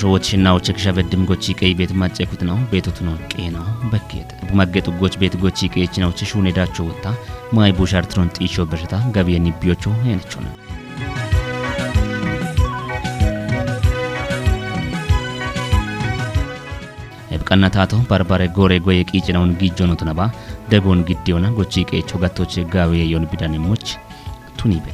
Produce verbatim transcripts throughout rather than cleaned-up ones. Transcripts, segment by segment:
Rowochi shinnawochi kisha beddim gochi qeyi bet macce kutinawo betu tunon qeyi nawo bekket. Bu magge xuggoch bet gochi qeyi chinawochi shune dacho wotta mayi bushar tron xisho besheta gabiye nibbiyocho henechona. Ebqanna tato barbare gore goye qiicinawun gijjono tunaba degon giddiyona gochi qeecho gattoche gawiye yon bidane moch tunibe.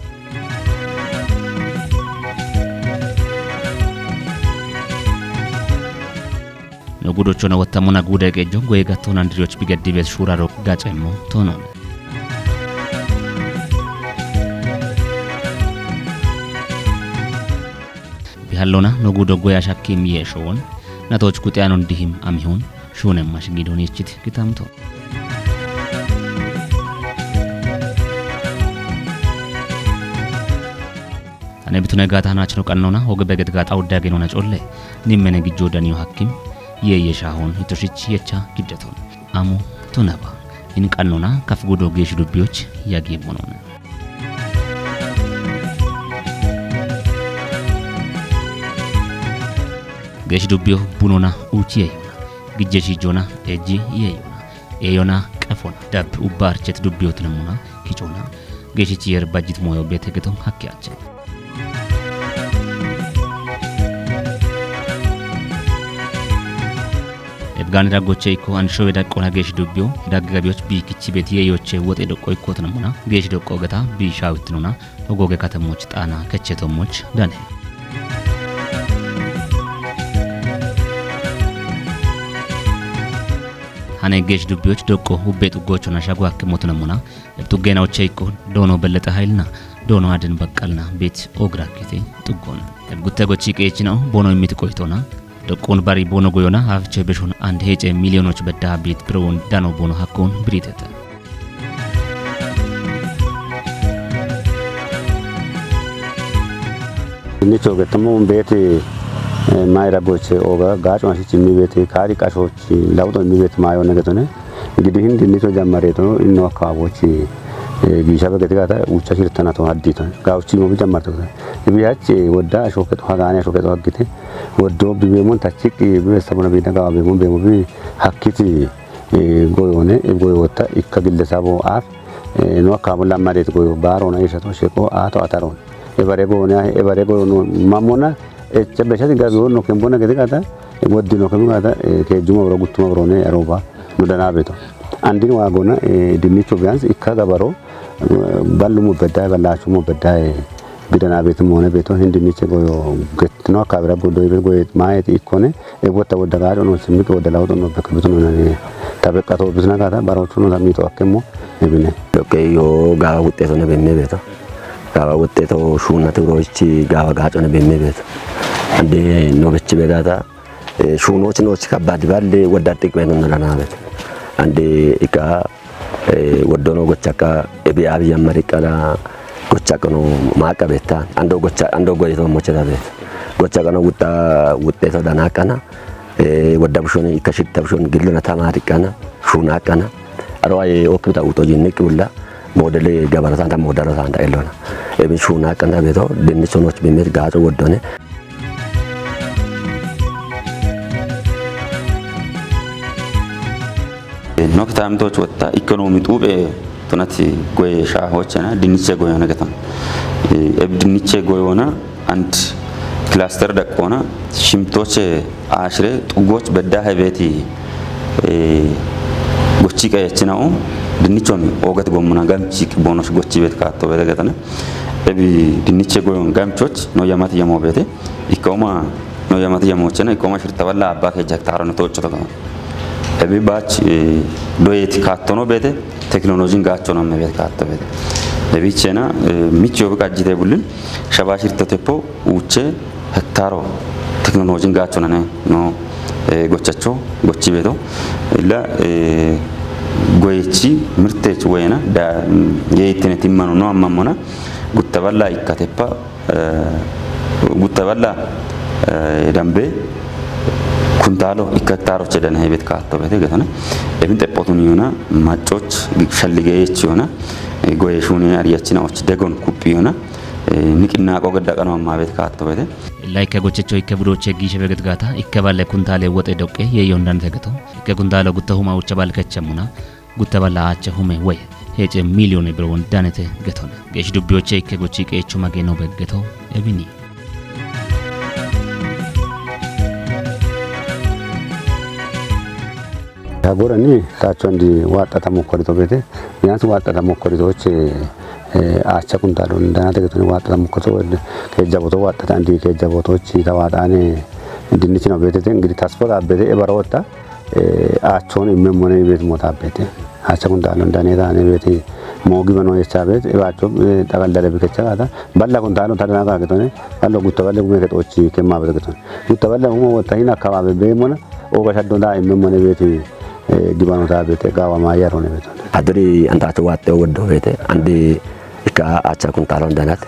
No gudochona wottamona gude qejo goye gattonan dirioch bigedibes shuraro gacemmo tonon. Bihallona no gudo goya shakkim yeshowon natoch kuxeyanon dihim amihon shunem mashingidon ichit kitamto. Ane bitune gata hanachno qannona hoge beget gata uddagenona colle nimmene gijjo daniyo hakkim ye yeshahon hitoshich yecha giddaton. Amu tunaba in qannona kaf gudo gesh dubbiyoch yagi monona. Gesh dubbiyo bunona uchi yeyona gijjeshi jona eji yeyona eyona qafona dab ubba archet dubbiyotinamuna kicona geshichi yer bajjit moyo bete geton hakke ache. Ebganira goche ikko an showe daqqona gesh dubbiyo daggabiyoch bi kichi beti yeyoche woxe doqqo ikkotinamuna gesh doqqo geta bi shawittinona hogoge katamoch xaana kechetomoch dane. Hane gesh dubbiyoch doqqo ubbe xuggochona shago hakke motonamuna ebtuggena oche ikko doono bellexe hayilna doono aden baqqalna bet ogra kite xuggon. Ebgutte gochi qeechinao bono immit qoytona doqqon bari bono goyona hafche beshon and hece miliyoonoch bedda bet birowon dano bono hakkon biriteta. Nicho getamo beti mayra goche oga gacho asi chimmi beti kari kasho chi laudo mi beti mayo ne getone gidi hindi nicho jammare to inno akabo chi gisha be geti gata ucha shirtana to haddi to gauchi mo bi jammar to ibi hache wodda asho keto hagane asho keto haggite woddo bi be mon tachik bi be sabona bi daga be mon be mo bi hakkiti goyone goyotta ikka gille sabo af no akabo lammaret goyo baro na isha to sheko ato ataron ebare goyone ebare goyono mamona ecce beshati gabi wonno kembona gede gata woddi no kembo gata ke juma bro guttuma bro ne aroba no dana beto andin wagona dinnicho biyans ikka gabaro ballu mo bedda ballachu mo bedda bidana beto mone beto hindi niche goyo getno kabira godo be goyo maet ikkone e botta wodda gajo no simmi wodda lawdo no bekka beto no ne tabeqqa to bisna gata baro chuno tamito akkemo ebine. Dokke yo gawa wuxxeto ne benne beto gawa wuxxeto shuunnate uroichi gawa gaacone bemme beeto ande nobechi begata shuunoochi noochi kabbadi balle wodda xiqime nonna danabet ande ika woddono gochaka ebi abi yammari qala gochakano maqa betta ando gocha ando goyto mochela bet gochakano wuxxa wuxxeto danaqana wodda bushoni ika shitta bushoni gillona tamari qana shuuna qana aro aye okkuta uto jinni qulla modele gabara santa modara santa ellona ebin shuuna qanda beto dinni sonoch bimet gato woddone. No kitamitoch wotta ekonomi xube tonati goye shahochena dinniche goyona geton eb dinniche goyona and cluster daqqoona shimtoche ashire xugoch bedda hebeti gochi qayechinao dinnichon ogat gomuna gamchi bonosh gochi bet kaatto bede getane ebi dinniche goyon gamchoch no yamat yamo bete ikoma no yamat yamochena ikoma shirta balla abba ke jaktaro no tocho to ebi bach doyet kaatto no bete teknolojin gacho no me bet kaatto bete ebi chena micho bi kajite bullin shaba shirta tepo uche hektaro teknolojin gacho nane no gochacho gochi beto illa goyechi mirtech wena da yeitene timmano no ammamona gutta balla ikkatepa gutta balla dambe kuntalo ikka hektaro chedana hebet kaatto bete getone ebin teppotun yona machoch shallige yechiyona goye shune ariyachina och degon kuppi yona Niqinnaaqo gedda qano ammaa beete kaatto beete. Illa ikke gochecho ikke budooche giishe beget gaata, ikke balle kuntaale woxe doqqe yeeyyon danete geto. Ikke kuntaalo gutta huma ucha balkeche muna, gutta balla aache hume woye, heece miiliyoone biro won danete getone. Geesh dubbiyoche ikke gochi qeechu mage no beggeto, ebini. Hagorani tacho andi waaxxata mokkorito beete, biyaansi waaxxata mokkoritoche, eh, aacha kuntaalo danate getone waaxxata mokkorito wed-, keejjaboto waaxxata andi keejjabotochi tawaaxaane dinnichi no beetete, ingidi tasfo xaabbete ebara wotta, eh, aachoon immemmone beeti mo xaabbete. Aacha kuntaalo dane daane beeti moogi bano yecha beeti, ebaacho, eh, xagaldale bikecha gaata, balla kuntaalo tadana gaa getone, ballo gutta balle gume kexoochi kemma beete getone. Gutta balle gumo wotta hin akkabaabe beemona, Oga shaddo daa imme mone beeti, eh, gibano daa beete, gaawa maayya roone beete. Aduri antacho waaxxewo woddo beete, andi ikka acha kuntaalon danat.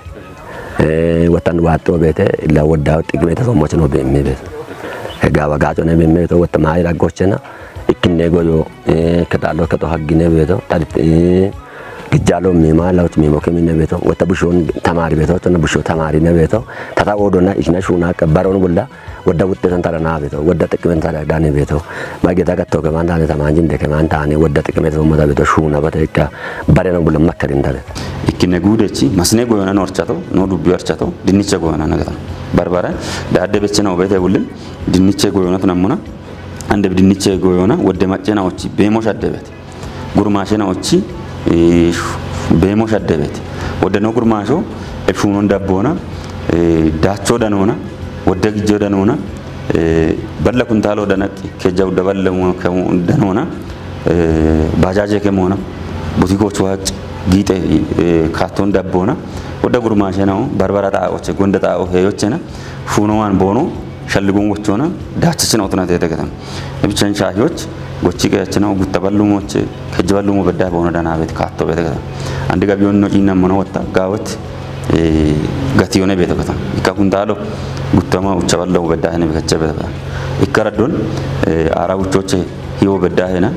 Eh, watan waaxxewo beete, illa wodda xiqimete sommochino beemme beete. Eh, gaawa gaacone beemme beete, wata maayira gochena, ikkinne goyo, eh, ketaalo keto haggine beete, tarit, eh, gijjalo mima lawch mimo kemine beete, wata bushon tamaari beete, tona busho tamaari ne beete, tata odona ishna shuna baron bulla, Wodda wuxxeetan tara naa beeto, wodda xiqimeen tara daane beeto. Maageta gatto kemaan taane, tamaanjin de kemaan taane, wodda xiqimee soomota beeto, shuuna bata ikka bareno bulla makkarin tare. Ikkine guudechi, masine goyona no orchato, no dubbi orchato, dinniche goyona nagata. Barbara, daadde bechena obete bullin, dinniche goyona tunammuna, ande dinniche goyona, wodde maccena ochi, beemo shadde beete. Gurmaashena ochi, eh, beemo shadde beete. Wodde no gurmaasho, e shuunon dabboona, eh, daacho danoona, wodde gijjo danoona, eh, balla kuntaalo danaqi, kejja udda balla mo-, ke-, danoona, eh, bajaaje kemoona, butiko chuwaac, giixe, eh, kaatton dabboona, wodde gurmaashena o, barbara xaa oche, gonda xaa o heeyochena, shuuno waan boono, shalligun wochona, daachachina otuna tete getan. Ebichan shaahiyoch, gochi qeyachina, gutta ballumoche, kejja ballumo bedda bono dana bet kaatto bete getan. Andi gabiyon no inna mono watta, gaawet, eh, gatiyone bete getan. Ikka kuntaalo, guttama ucha ballumo bedda hene bekache bete getan. Ikka raddon, eh, ara uchoche hiyo bedda hena,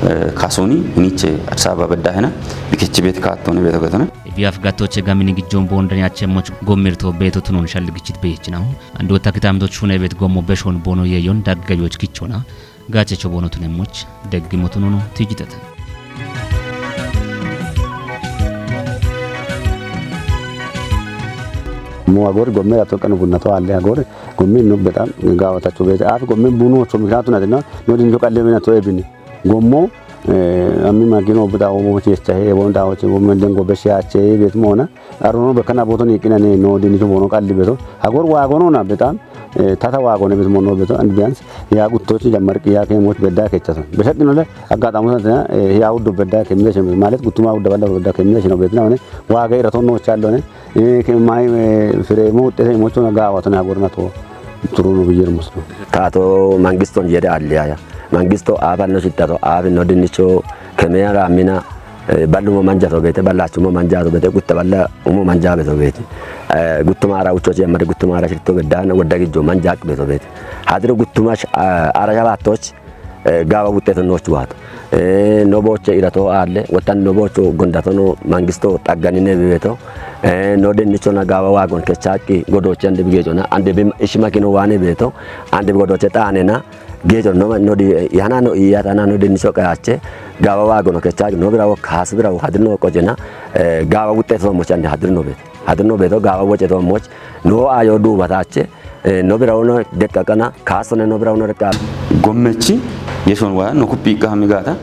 eh, kasoni, iniche arsaba bedda hena, bikeche bet kaattone bete getan. Biyaaf gattoche gamini gijjon boondani achemoch gommirto beeto tunon shalligichit beechinahu. Ando takitaamtoch hune beet gommo beshon boono yeeyon daggayoch kichona. Gaachecho boono tunemmoch deggimo tunono tijitete. Mo agor gomme gato qanu bunnato alle agor gomme no betam gaawatacho beete. Af gomme buno cho miknatu natina no dinjo qalle mena to ebini. Gommo, eh, ammi magino buda obo checha he, bon da oche, bon den go beshe ache, bet mona. Arono bekana boto ni kina ne, no dini to bono qalli beto. Agor wa gono na betam, eh, tata wa gone bet mono beto, and bians, ya gutto chi jamar ki ya ke moch bedda kecha son. Beshat no le, aga tamu sa, eh, ya uddo bedda ke mi shen, malet guttuma uddo balla bedda ke mi shen bet na ne, wa ga irato no challo ne, eh, ke mai, eh, fire mo te mo chona ga wa to na agor na to, turu no biyer musno. Tato mangiston jere alliya ya. Mangisto aabanno shittato, aabinno dinnicho, kemeya raammina, eh, ballumo manjato beete, ballaachumo manjato beete, gutta balla umo manjaabeto beete. Eh, guttuma ara uchochi yammade guttuma ara shitto beddaana wodda gijjo manjaaq beeto beete. Hadiro guttuma sh-, ah, ara shabaattoch, eh, gaawa wuxxeeto nooch waato. Eh, no booche irato aalle, wottan no boocho gondatono mangisto xagganine beeto. Eh, no dinnichona gaawa waagon kechaaqi godooche ande bigeechona, ande bi ishi makino waane beeto, ande bi godooche xaanena, Geejo no, no di, yana no iya tana no di niso kayache, gawa wa gono kecha, no bira wo kas bira wo hadir no ko jena, eh, gawa wutte so mo chande hadir no be. Hadir no be to gawa woche to mo, no ayo du batache, eh, no bira wono dekka kana, kas ne no bira wono dekka. Gommechi, yeson wa no kupi ka hamigata,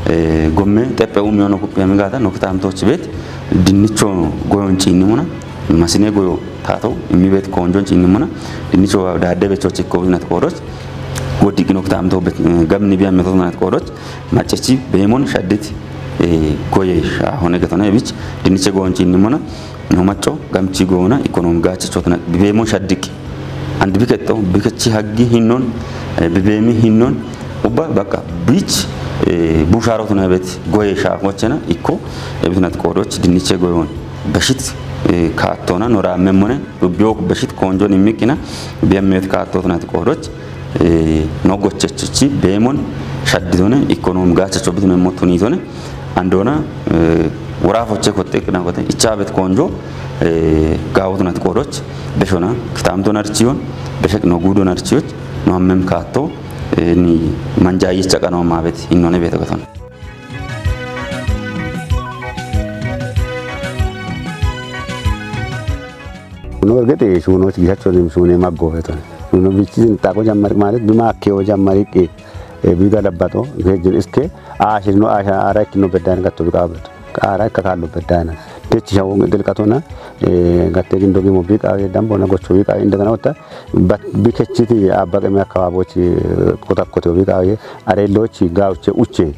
eh, gomme teppe umi no kupi hamigata, no kitam to chibet, dinnicho goyon chini mona, masine goyo tato, imi bet konjon chini mona, dinnicho wa dade becho chikko binat kodos, Woddi qinok taamto bet-, eh, gamni biya meto manat qodoch, maccechi beemon shaddit, eh, goye sha hone getone bich, dinniche goonchi inni mona, no macco, gamchi goona, ikonomi gaache chotna, beemon shaddiq. And biketto, bikechi haggi hinnon, eh, bibeemi hinnon, ubba baqa bich, eh, busharotuna bet goye sha hochena, ikko, ebitnat qodoch, dinniche goyon. Beshit, eh, kaattona, nora memmone, dubbiyo beshit konjon immikina, biya met kaattotnat qodoch, Eh, no gochechichi beemon shadditone, ikonomi gaachecho bitune mo tunitone, andona, eh, Worafoche kotte qina kote icha bet konjo, eh, gawot nat kodoch, beshona, kitamto narchiyon, beshek no gudo narchiyoch, no ammem katto, eh, ni manja yicha qano mabet, innone beto gaton. Kuno gete shuno gisacho nim shune maggo beton. Kuno bichi sin tako jammar malet bima keo jammar ke, eh, biga labbato, gejin iske, ashir no asha ara kino bedan gatto biga beto. Ara ka kallo bedana. Techi shawo del katona, eh, gatte gindo gimo biga ye dambo na gocho biga indagana wata. Bat bikechiti abba keme akababochi, eh, kota kote biga ye. Are lochi gauche uche.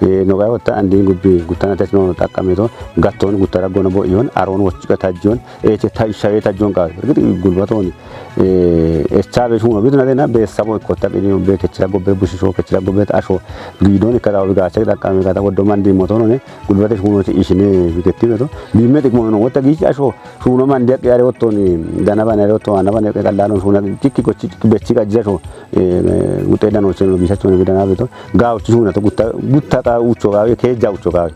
Eh, no gayo ta andi gubbi guttana tes no takkameto, gatton guttara gona bo iyon, aron wochika tajjon, eche ta shaye tajjon ka. Ergit gulbaton, eh, echa be shuno bitna dena be sabo kotta ini be kechira gobbe bushisho kechira gobbe asho gidon kada obi gacha takkame kada goddo mandi motono ne gulbate shuno te ishine biketti beto. Bimme tik mono wota gi asho shuno mandi ak yare wotoni dana bana wotto ana bana ke kallano shuna tikki kochi bechi ka jira sho, eh, gute dano cheno bisa cheno bidana beto. Gawchi shuna to gutta gutta ka ucho gawe keja ucho gawe.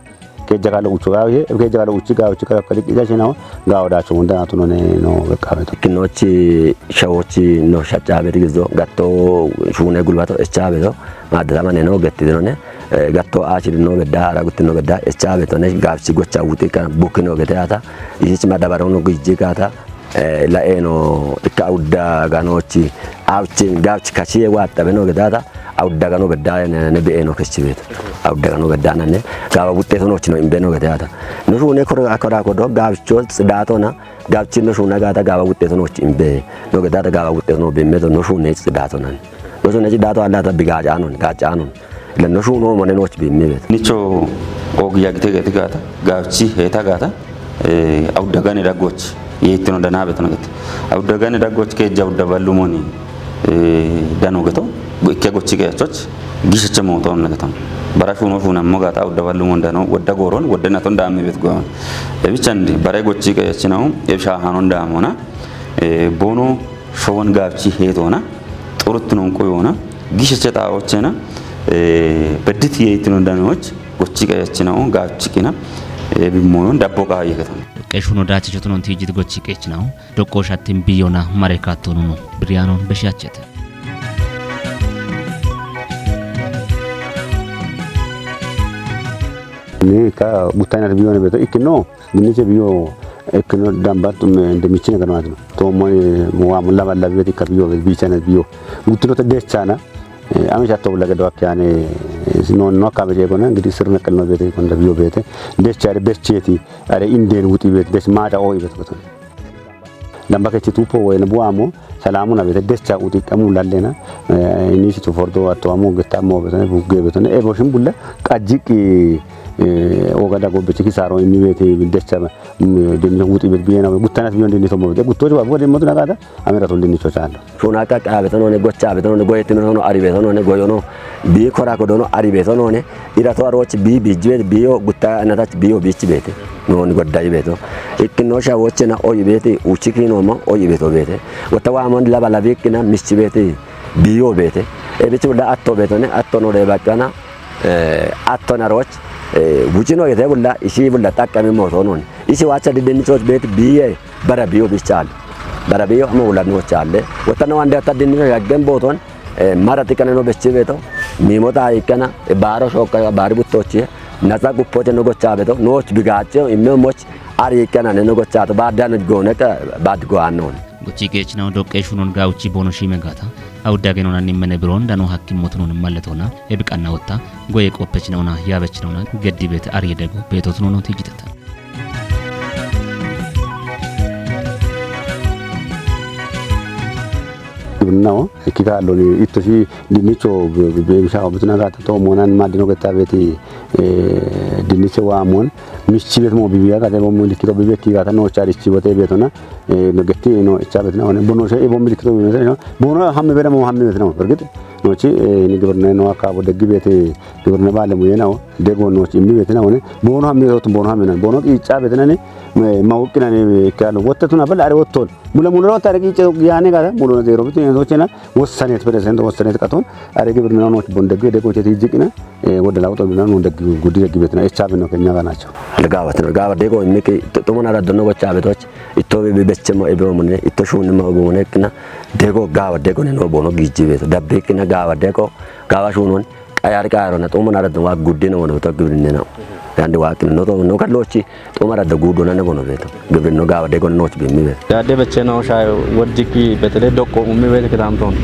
Keja kala ucho gawe keja kala uchi gawchi kala kali kija cheno gawo da chon da to no ne no gawe to. Kinochi shawochi no shacha be gizo gatto shune gulbato echa beto. Madda mane no getti no ne, eh, gatto achi no bedda ara gutti no bedda echa beto ne gawchi gocha wuti ka bukino gete ata. Ichi madabaro no gijji kata. Eh, la eno ikka awudda ganochi awchin gawchi kachiye watta beno gedata awudda gano bedda ne, ne be eno kechi beto. Awudda gano bedda ne gawa wutte sono chino imbe no gedata. No shune koro akora kodo gawcho tsidatona gawchi no shuna gata gawa wutte sono chi imbe no gedata gawa wutte sono be meto no shune tsidatona. No shune tsidato alla ta biga janon ga janon. Lenno shuno mone noch bimmi bet. Nicho ogiya gite gete gata gawchi heta gata, eh, awudda gane daggoch yettino dana betno gete. Awudda gane daggoch ke jawda ballumoni, eh, dano geto. Ke gochi ke choch gishe chemo ton geton. Bara shuno shuna mo gata awudda ballumon dano wadda goron wadda naton dami bet goyon. E bichandi bara gochi ke chinaw e shahanon damona, eh, bono showan gawchi hetona. Xuruttinon qoyona gisheche xaa'ochena, eh, beddit yeitino danoch gochi qayachinawo gawchi qina, eh, bimmoyon dabbo qaaye ketan. Doqqe shuno daachichotunon tiijit gochi qeechinawo doqqo shattin biyona mare kaattonuno biriyaanon beshiyachete. Ni ka guttayinat biyone beto ikkino. Dinniche biyo ekkino dambat me demichine ganawatino. To mo mo wa mo laba labi beti ka biyo bichana biyo. Gutino te dechana. Ami shatto laga do akyane. No no ka be gona ngidi sir nakal no bete kon da biyo bete. Dechare becheti are inden wuti bete des mada o ibet goton. Damba ke tupo we na buamo. Salamu na bete descha uti kamu lallena. Eh, ini situ fordo atto amo getta mo bete buge bete e boshin bulla qajiki, eh, ogada go bete kisaro ini bete descha, mm, den wuti bete biyena guttanas biyon den tomo bete gutto ba bo den motu nagada amera ton den chochalo. Suna ka ka bete no ne gocha bete no ne goyetino no ari bete no ne goyono bi kora ko dono ari bete no ne. Ira to arochi bi bi jwe biyo gutta na tach biyo bichi bete. Non godda ibeto. Ikkino sha wochena o ibete uchi kino mo o ibeto bete. Wata wa mon laba labi ikkina michi bete biyo bete. E bichi da atto beto ne atto no de bakana. Eh, atto na roch. Eh, buchino yete bulla isi bulla takkami mo sonon. Isi wacha de den chot bete biye bara biyo bichal. Bara biyo mo ulla no challe. Wata no ande ta den ya gen boton. Eh, mara tikana no bechi beto. Mimo ta ikana, eh, baro shoka bari buttochi. Naza guppote no gocha beto. No bigache ime moch ari ikana ne no gocha to bad dan gone ka bad go anon. Gochi kechna doqqe shunon gauchi bono shime gata. Awudda genona nimmene biron dano hakkim motunon malletona. Ebiqanna wotta. Goye qoppechinona yabechinona geddi bete ari dego beto tunono tijitata. Nawo, ikkita alloni ittosi dinnicho be, be, be, misha obituna gata to monan madino getta beti, eh, dinniche wa mon, mischi bet mo bibiya gata bo mo likito bibeti gata no chari chi bote betona, eh, no getti no icha betna one, bono she, e bo mi likito bibetna, bono hamme bere mo hamme betna, bergit, no chi, eh, ni gibirna no akabo deggi beti, gibirna bale mo yenawo, dego no chi mi betna one, bono hamme to bono hamme na, bono icha betna ne, ma, ma wukina ne, kalo, wotte tuna bal are wotton, Mula mula rota regi che yane gada mula zero bitu ne dochena wossanet percent wossanet katon are gibirna no bon degge de goche tijikina e wodda lawo to bina no degge gudi degge betna e chabe no kenya ganacho. Algaawatino, gaawate dego immiki xumuna raddono gocha abetoch. Itto bi bechemo ebomune, itto shunni ma ebomune kina dego gaawate dego ne no bono gijji beto. Dabbe kina gaawate dego, gaawa shunon, qayar qayarona xumuna raddo wa guddino wono to gibrinne no. Yandi wa kina no to no kallochi, xumuna raddo guddona ne bono beto. Gibrinno gaawate dego no bimmi beto. Yaadde becheno shayo woddiki betele dokko ummi bete kitamton.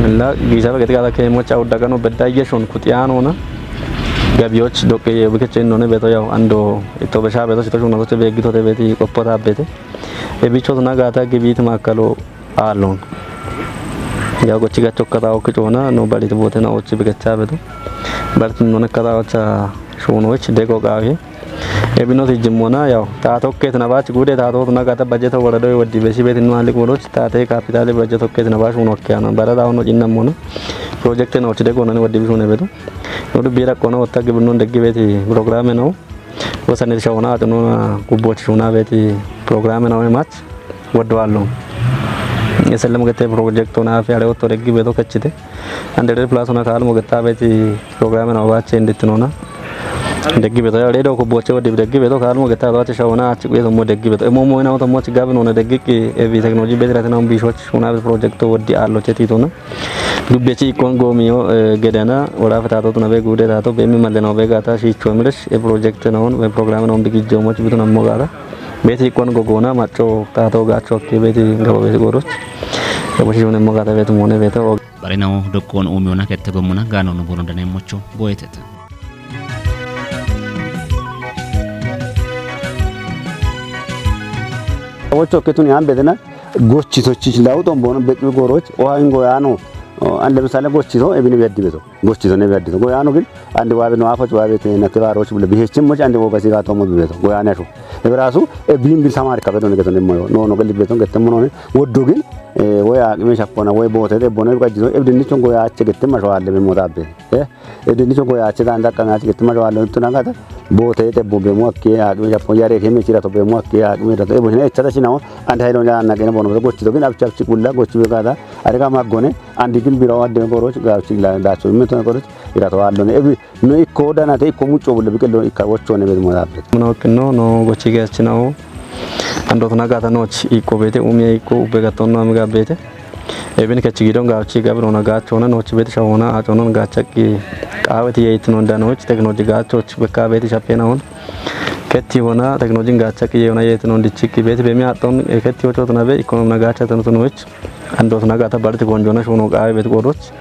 Illa gisa be ketika ke mocha uddagano bedda yeshon kutiyano na. Gabiyoch dokke ye bikecheno ne beto yaw ando itto besha beto sito shuna to be gito te beti qoppota bete. E bicho na gata gibit makalo alon. Ya gochi gacho kata ok chona no balit bote na ochi bikecha beto. Balit no ne kata ocha shuno ich dego gawe. Ebino tijjimmoona yaw, taa tokkeeti nabaach guude taa tootu nagata bajeto woradoy waddi besi beeti nu aali guudoch, taa tee kaapitaali baje tokkeeti nabaach uno akkiyana. Bara taa uno cinna moona, pirojekte noochi dego nani waddi bisuune betu. Nudu biira qono wotta gibirnon deggi beeti pirogiraame nau. Wosanir shawona atununa gubbochi shuna beeti pirogiraame nau emaach. Waddo allo. Esellem gete pirojekto naafi are wotto deggi beto kachite. Ande re plus ona kaalmo getta beeti pirogiraame na wache indittinona. Deggi beto ya redo ko boche wadi deggi beto kaalmo getta wache shawona achi kuye tomo deggi beto. Emo mo ina tomo achi gabi nona deggi ki evi teknoloji beeti ratina un bishoch una project wadi allo cheti tona. Dubbe chi ikon gomiyo gedana wala fatato tuna be gude tato be mi mallena be gata shi chomirish e project na on be program na on bigi jomo chi bituna mo gata. Beeti ikon gogona macho tato gacho ke beeti gabo beeti godoch. Ebo shi ne mo gata beeti mo ne beeti. Barinawo dokkoon uumiyona kette gommona gaanono bono daneemmocho boyetete. Wocho ketun yan bedena gochito chich lawu ton bono betu goroch o ha ingo yano. An lemisale gochito ebini beddi beto gochito ne beddi go yano gin andi wabe no afoch wabe te na te baroch bule bihechim moch andi go gasi ga tomo beto go yana sho. Ebirasu e bin bin samar ka beto ne keto ne moyo no no galik beto gette mono ne woddo gin. Woy aqime shappona woy boote xebbona gajjito ebdinnichon goyaache gette masho aallebe mootaabbe. Ebdinnichon goyaache daan daqqame achi gette masho aallo ittu nagata boote xebbo beemo akke aqime shappon yare keme chirato beemo akke aqime dato ebo hina echata chinawo ande haylo nyaanna gene bono gochito gin abcha abchi qulla gochi be gada ariga maggone andi gin biro adde goroch gawchi la dacho immeto goroch irato aallone ebi No ikko danate ikko mucco bulle biqillo ikka wochone bed mo dabbe. Muna wakkinno no gochi gachinawo. Ando tuna gata noch ikko bete umie ikko ubbe gattonno amiga bete. Ebin kechi gidon gachi gabro na gachona noch bete shawona achonon gachaki qaweti yeytnon danoch teknoloji gachoch bekka bete shapena on. Ketti hona teknolojin gachaki yeyona yeytnon dichiki bete bemi aton ketti wocho tuna be ikko na gacha tun tunoch. Andos na gata barti konjona shuno qawe bet qodoch.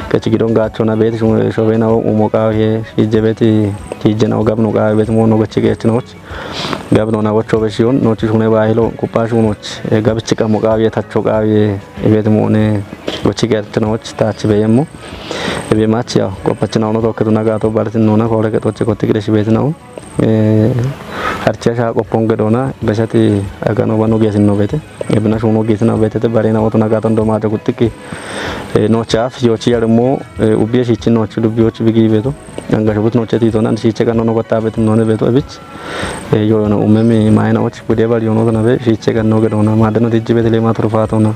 Kechi gidon gachona bet shobena umo qawe hije beti hije na gabno qawe bet mono gochi gechinoch. Gabno na gocho be shion nochi shune bahilo kupa shunoch. Gabichi qamo qawe tacho qawe bet mone gochi gechinoch tachi beyemo. Ebe mach ya kopachina ono tokketu na gato barti nona kore ke toche kotti gide shibeti na. Harchiya shaa qoppon gedona beshati agano banu geesinno bete. Ebina shuno geesina betete barena oto nagaton do majo kuttiki. No chaaf yochi yarmo ubiye shichi nochi dubiyochi bigi beto. Anga shubut noche titona shiche gano no gotta betin none beto ebich. Yo no umemi maena och bude bal yono na be shiche gano gedona madano dijji betele ma turfatona.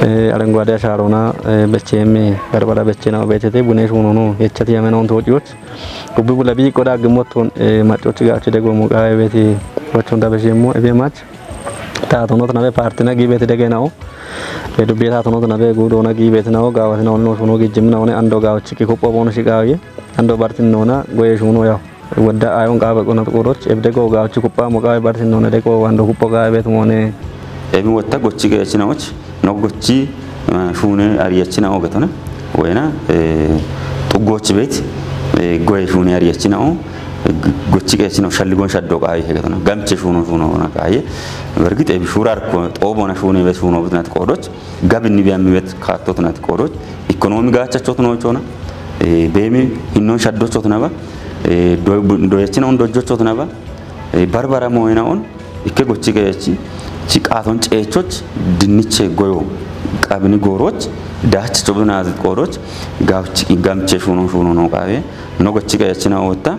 Arengwade asharona bechemi garbara bechena betete bune shuno no echati yamena on tochiyoch. Ubbi bula bi qoda gimoton machochi gachi dego mo qawe beti wachon da beshimo ebe mach. Tatonot na be parti na gibeti dege nao. Edu bi tatonot na be gudo na gibeti nao gawa na onno shuno gijim na one ando gawa chiki kopo bono shi gawa. Ando bartin nona goye shuno ya. Wadda ayon qawe qonat qodoch ebde go gawa chikupa mo qawe bartin nona dego ando kupo qawe bet mone. Ebi wotta gochi gechinaoch. No gochi shune ariyachina ogetona wena xuggoch bet goye shune ariyachina o gochi gechino shalligon shaddo qaye hegetona gamche shuno shuno ona qaye. Bergit ebi shurar ko xobona shune bet shuno bitnat qodoch gabni biyammi bet kattotnat qodoch. Ekonomi gachachot no chona bemi hinnon shaddochot naba doyachina on dojjochot naba. Barbara moyena on ikke gochi gechi chi qaton ceechoch dinniche goyo qabini goroch daach chobuna qodoch gawchi gamche shuno shuno no qawe. No gochi gechina otta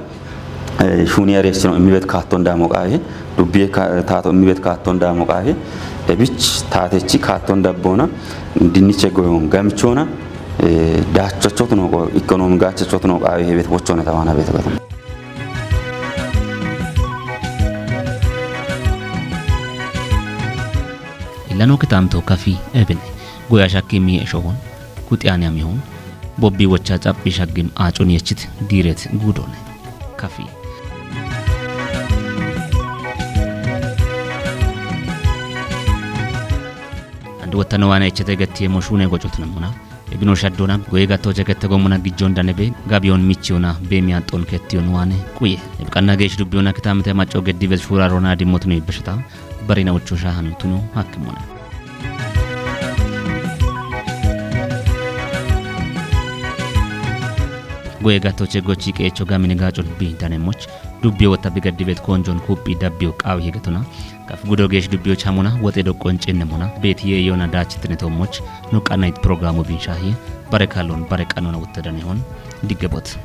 shuni arechino imibet katon damo qawe. Dubbiye tato imibet katon damo qawe. Ebich tatechi katon dabbona dinniche goyon gamchona. Daachachot no ko ekonomi gachachot no qawe hebet wochona tawana bet gaton. Lano kitamto kafi ebine. Goya shakki mi esho hon. Kutiani ami hon. Bobbi wocha xaphi shaggim acun yechit diret gudone. Kafi. Andu wottano wane echete gettiye moshune gocotunamuna. Ebino shaddona goye gatto jekette gommuna gijjon danebe gabiyon michiyona be miyaxxon kettiyon wane quye. Ebqanna geesh dubbiyona kitamite macco geddi bes shura rona dimmotunu ibbashata barina uccho shahanu tuno hakkimona. Goye gatto che gochi qeecho gamine gacon bi danemoch dubbiyo wotta bi gaddi bet konjon kuphi dabbiyo qaawi hegetona. Kaf gudo geesh dubbiyo chamona woxe doqqon cinnemona. Betiye yona dachitine tommoch no qanayt programu binshahi bare kallon bare qanona wotta danehon diggebot.